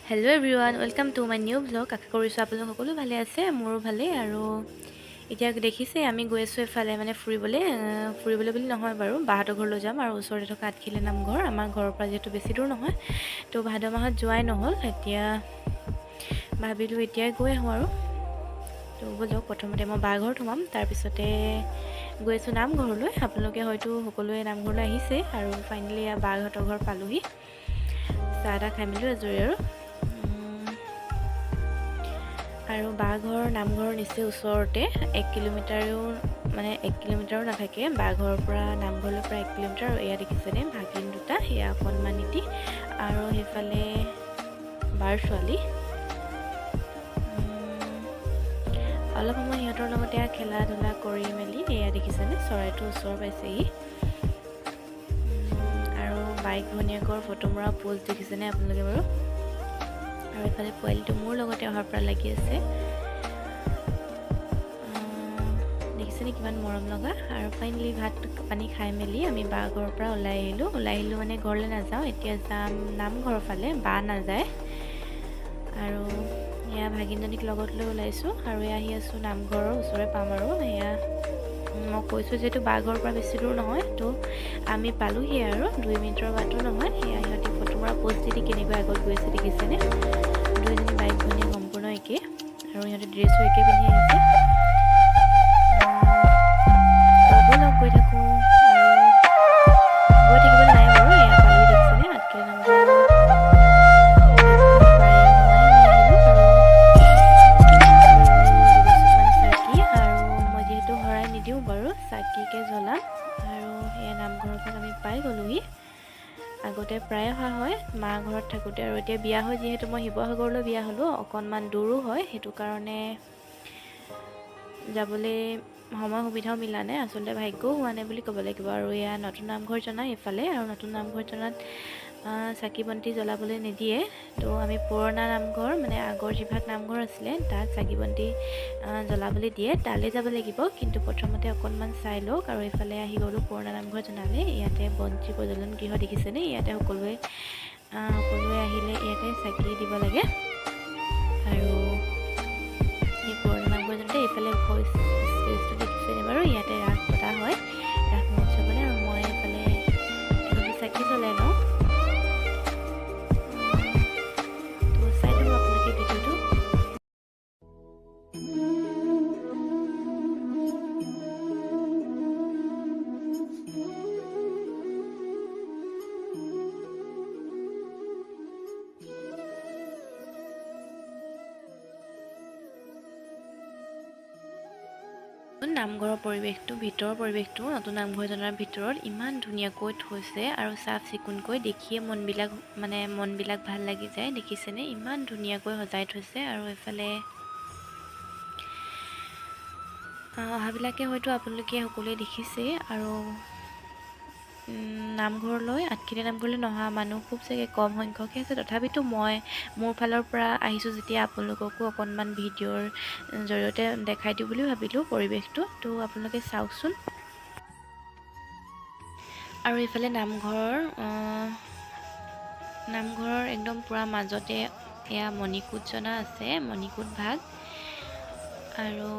Hello everyone, welcome to my new vlog. আশা কৰিছোঁ আপোনালোক সকলো ভালে আছে, মোৰো ভালেই। আৰু এতিয়া দেখিছে আমি গৈ আছোঁ এফালে মানে ফুৰিবলৈ, ফুৰিবলৈ বুলি নহয় বাৰু, বাহঁতৰ ঘৰলৈ যাম। আৰু ওচৰতে থকা আঠখেলীয়া নামঘৰ, আমাৰ ঘৰৰ পৰা যিহেতু বেছি দূৰ নহয়, তো ভাদ মাহত যোৱাই নহ'ল। এতিয়া ভাবিলোঁ এতিয়াই গৈ আহোঁ আৰু। তো ব'লক, প্ৰথমতে মই বা ঘৰত সোমাম, তাৰপিছতে গৈ আছোঁ নামঘৰলৈ। আপোনালোকে হয়তো সকলোৱে নামঘৰলৈ আহিছে। আৰু ফাইনেলি এয়া বাহঁতৰ ঘৰ পালোহি, চাহ তাহ খাই মেলি আজৰি আৰু। আৰু বা ঘৰ নামঘৰৰ নিচেই ওচৰতে, 1 কিলোমিটাৰো মানে 1 কিলোমিটাৰো নাথাকে বা ঘৰৰ পৰা নামঘৰলৈ প্ৰায় 1 কিলোমিটাৰ। আৰু এয়া দেখিছেনে ভাগিন দুটা, সেয়া অকণমানিটি আৰু সেইফালে বাৰ ছোৱালী। অলপ সময় সিহঁতৰ লগতে খেলা ধূলা কৰি মেলি এয়া দেখিছেনে চৰাইটো ওচৰ পাইছেহি। আৰু বাইক ভনীয়েকৰ ফটো মৰা প'জ দেখিছেনে আপোনালোকে বাৰু? আৰু এইফালে পোৱালিটো মোৰ লগতে অহাৰ পৰা লাগি আছে, দেখিছেনে কিমান মৰম লগা। আৰু ফাইনেলি ভাত পানী খাই মেলি আমি বা ঘৰৰ পৰা ওলাই আহিলোঁ। ওলাই আহিলোঁ মানে ঘৰলৈ নাযাওঁ, এতিয়া যাম নামঘৰৰ ফালে, বা নাযায়। আৰু এয়া ভাগিনজনীক লগত লৈ ওলাইছোঁ আৰু এয়া আহি আছোঁ, নামঘৰৰ ওচৰে পাম। আৰু এয়া মই কৈছোঁ যিহেতু বা ঘৰৰ পৰা বেছি দূৰ নহয়, তো আমি পালোহি আৰু 2 মিনিটৰ বাটো নহয়। সেয়া সিহঁতি ফটো মৰা প'জ দি দি কেনেকৈ আগত গৈ আছে দেখিছেনে? দুইজনী বাইক ভনীয়ে সম্পূৰ্ণ একে আৰু সিহঁতে ড্ৰেছো একে পিন্ধি আহিছে। তো ব'লক গৈ থাকোঁ আৰু গৈ থাকিবলৈ নাই বাৰু। এয়া পালোহি, দেখিছেনে আঠখেলীয়া নামঘৰ পাই সোমাই আমি আহিলোঁ আৰু দুগছিমান চাকি। আৰু মই যিহেতু শৰাই নিদিওঁ বাৰু, চাকিকে জ্বলাম। আৰু সেয়া নামঘৰৰ ভাগ আমি পাই গ'লোহি। আগতে প্ৰায় অহা হয় মা ঘৰত থাকোঁতে, আৰু এতিয়া বিয়া হৈ যিহেতু মই শিৱসাগৰলৈ বিয়া হ'লোঁ, অকণমান দূৰো হয়, সেইটো কাৰণে যাবলৈ সময় সুবিধাও মিলা নাই, আচলতে ভাগ্যও হোৱা নাই বুলি ক'ব লাগিব। আৰু এয়া নতুন নামঘৰ জনা এইফালে, আৰু নতুন নামঘৰ জনাত চাকি বন্তি জ্বলাবলৈ নিদিয়ে। তো আমি পুৰণা নামঘৰ, মানে আগৰ যিভাগ নামঘৰ আছিলে, তাত চাকি বন্তি জ্বলাবলৈ দিয়ে, তালৈ যাব লাগিব। কিন্তু প্ৰথমতে অকণমান চাই লওক। আৰু এইফালে আহি গ'লোঁ পুৰণা নামঘৰ জনালে। ইয়াতে বন্তি প্ৰজ্বলন গৃহ দেখিছেনে? ইয়াতে সকলোৱে আহিলে ইয়াতে চাকি দিব লাগে। আৰু এই পুৰণা নামঘৰ জনাতে এইফালে ওখ ষ্টেজটো দেখিছেনে বাৰু? ইয়াতে ৰাস পতা হয়, ৰাস মহোৎসৱ মানে। আৰু মই এইফালে এগছি চাকি জ্বলাই লওঁ। তো চাই থাকক আপোনালোকে ভিডিঅ'টো। নামঘৰৰ পৰিৱেশটো, ভিতৰৰ পৰিৱেশটো, নতুন নামঘৰজনৰ ভিতৰত ইমান ধুনীয়াকৈ থৈছে আৰু চাফ চিকুণকৈ, দেখিয়ে মনবিলাক মানে মনবিলাক ভাল লাগি যায়। দেখিছেনে ইমান ধুনীয়াকৈ সজাই থৈছে। আৰু এইফালে অহাবিলাকে হয়তো আপোনালোকে সকলোৱে দেখিছেই। আৰু নামঘৰলৈ, আঠখেলীয়া নামঘৰলৈ নহা মানুহ খুব চাগে কম সংখ্যকহে আছে। তথাপিতো মই মোৰ ফালৰ পৰা আহিছোঁ যেতিয়া আপোনালোককো অকণমান ভিডিঅ'ৰ জৰিয়তে দেখাই দিওঁ বুলি ভাবিলোঁ পৰিৱেশটো। তো আপোনালোকে চাওকচোন। আৰু এইফালে নামঘৰৰ একদম পূৰা মাজতে এয়া মণিকূট জনা আছে, মণিকূট ভাগ। আৰু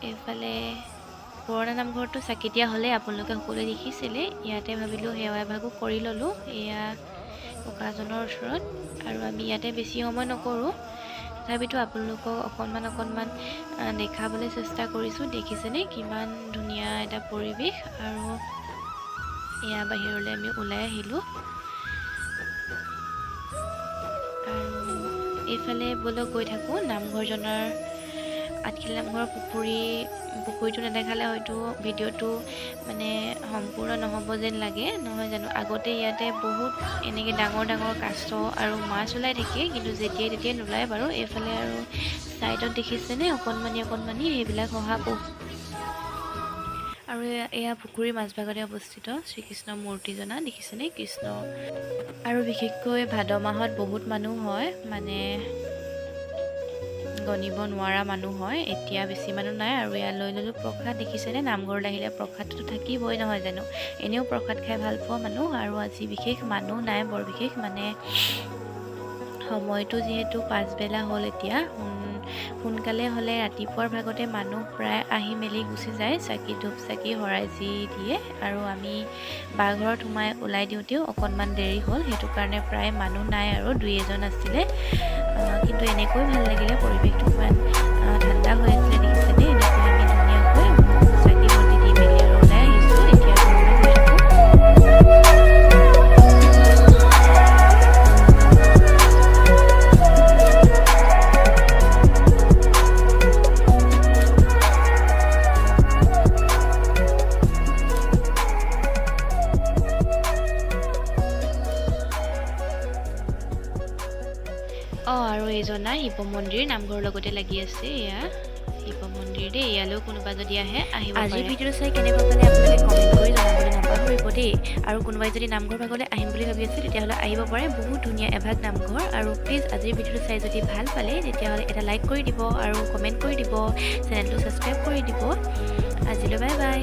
এইফালে পুৰণা নামঘৰটো চাকি দিয়া হ'লে আপোনালোকে সকলোৱে দেখিছিলে। ইয়াতে ভাবিলোঁ সেৱা এভাগো কৰি ল'লোঁ এয়া ককাজনৰ ওচৰত। আৰু আমি ইয়াতে বেছি সময় নকৰোঁ, তথাপিতো আপোনালোকক অকণমান অকণমান দেখাবলৈ চেষ্টা কৰিছোঁ। দেখিছেনে কিমান ধুনীয়া এটা পৰিৱেশ? আৰু এয়া বাহিৰলৈ আমি ওলাই আহিলোঁ। আৰু এইফালে ব'লক গৈ থাকোঁ নামঘৰজনৰ আঠখেলীয়া নামঘৰৰ পুখুৰীটো নেদেখালে হয়তো ভিডিঅ'টো মানে সম্পূৰ্ণ নহ'ব যেন লাগে, নহয় জানো? আগতে ইয়াতে বহুত এনেকৈ ডাঙৰ ডাঙৰ কাছ আৰু মাছ ওলাই থাকে, কিন্তু যেতিয়াই তেতিয়াই নোলায় বাৰু। এইফালে আৰু ছাইডত দেখিছেনে অকণমানি অকণমানি সেইবিলাক শহাপহু। আৰু এয়া পুখুৰীৰ মাজভাগতে অৱস্থিত শ্ৰীকৃষ্ণ মূৰ্তিজনা, দেখিছেনে কৃষ্ণ? আৰু বিশেষকৈ ভাদ মাহত বহুত মানুহ হয়, মানে গণিব নোৱাৰা মানুহ হয়। এতিয়া বেছি মানুহ নাই। আৰু এয়া লৈ ল'লোঁ প্ৰসাদ। দেখিছেনে, নামঘৰলৈ আহিলে প্ৰসাদটোতো থাকিবই, নহয় জানো? এনেও প্ৰসাদ খাই ভাল পোৱা মানুহ। আৰু আজি বিশেষ মানুহ নাই, বৰ বিশেষ মানে সময়টো যিহেতু পাছবেলা হ'ল, এতিয়া সোনকালে হ'লে ৰাতিপুৱাৰ ভাগতে মানুহ প্ৰায় আহি মেলি গুচি যায়, চাকি ধূপ চাকি শৰাই যি দিয়ে। আৰু আমি বাঘৰত সোমাই ওলাই দিওঁতেও অকণমান দেৰি হ'ল, সেইটো কাৰণে প্ৰায় মানুহ নাই আৰু দুই এজন আছিলে। কিন্তু এনেকৈ ভাল লাগিলে, পৰিৱেশটো ইমান ঠাণ্ডা হৈ আছিলে, দেখিছেনে? এনেকৈ আমি ধুনীয়াকৈ চাকি বন্তি দি মেলি আৰু ওলাই আহিছোঁ। এতিয়া ঘৰলৈ গৈ থাকোঁ। অঁ, আৰু এইজনা শিৱ মন্দিৰ নামঘৰৰ লগতে লাগি আছে, এয়া শিৱ মন্দিৰ দেই। ইয়ালৈও কোনোবা যদি আহে আহিব। আজিৰ ভিডিঅ'টো চাই কেনেকুৱা পালে আপোনালোকে কমেণ্ট কৰি জনাবলৈ নাপাহৰিব দেই। আৰু কোনোবাই যদি নামঘৰ ভাগলৈ আহিম বুলি ভাবি আছে, তেতিয়াহ'লে আহিব পাৰে, বহুত ধুনীয়া এভাগ নামঘৰ। আৰু প্লিজ আজিৰ ভিডিঅ'টো চাই যদি ভাল পালে, তেতিয়াহ'লে এটা লাইক কৰি দিব আৰু কমেণ্ট কৰি দিব, চেনেলটো ছাবস্ক্ৰাইব কৰি দিব। আজিলৈ বাই বাই।